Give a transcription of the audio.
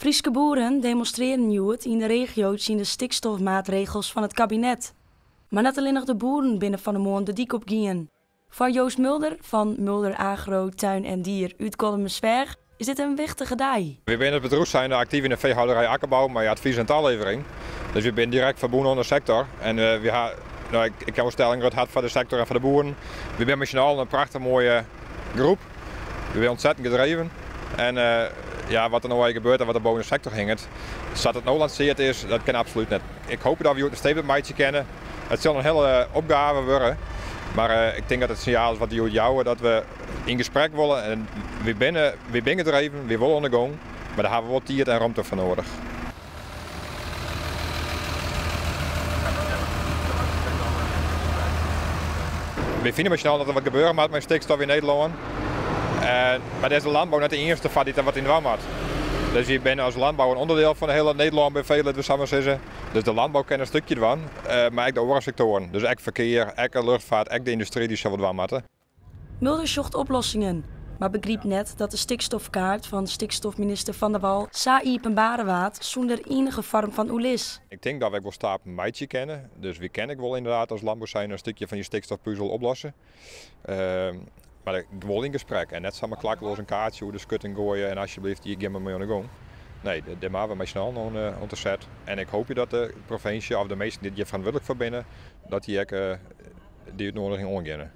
Fryske boeren demonstrearren hjoed yn de regio tsjin de stikstofmaatregels fan it kabinet. Mar net allinnich de boeren binne fan 'e moarn de dyk op gien. Foar Joost Mulder fan Mulder Agro Tuin en Dier út Kollumersweach is dit in wichtige dei. Wy binne as bedriuw zijnde aktyf yn de feehâlderij akkerbou mei advys en talevering. Dus wy binne direkt ferbûn oan de sektor. En wy ha, no, ik kin wol stelle, in grut hert foar de sektor en foar de boeren. Wy binne mei syn allen in prachtich moaie groep. Wy binne ontzettend gedreven. En ja, wat der no eigentlik gebeurt en wat der boven de sektor hinget, sa't it no lanseard is, dat kin absolút net. Ik hoop dat we hjoed in statement meitsje kinne. It sil in hiele opgave wurde, mar ik tink dat it sinjaal is wat we hjoed jouwe, dat we yn gesprek wolle. En wy binne gedreven, wy wolle oan de gong, mar dêr hawwe we wol tiid en romte foar noadich. Wy fine mei syn allen dat der wat gebeure moat mei stikstof yn Nederlân. Mar dêr is de landbou net de iennichste foar dy't der wat yn dwaan moat. Dus wy binne as landbou in ûnderdiel fan de hiele Nederlân BV, litte we sa mar sizze. Dus de landbou kin in stikje dwaan, mar ek de oare sektoaren. Dus ek ferkear, ek de luchtvaart, ek de yndustry dy sil wat dwaan moatte. Mulder sjocht oplossingen, mar begrypt net dat de stikstofkaart fan stikstofminister Van der Wal sa iepenbare waard sûnder ienige foarm fan oerlis. Ik tink dat we ek wol stappen meitsje kinne. Dus wy kinne ek wol ynderdaad as landbou zijnde in stikje fan dy stikstofpuzel oplosse. Mar ik wol yn gesprek en net samar klakkeloas in kaartsje oer de skutting goaie en asjebleaft hjir gean mar mei oan de gong. Nee, dêr moatte we mei syn allen oan te set. En ik hoopje dat de provinsje of de minsken dy't hjir ferantwurdlik foar binne, dat dy ek dy útnoadiging oangeane.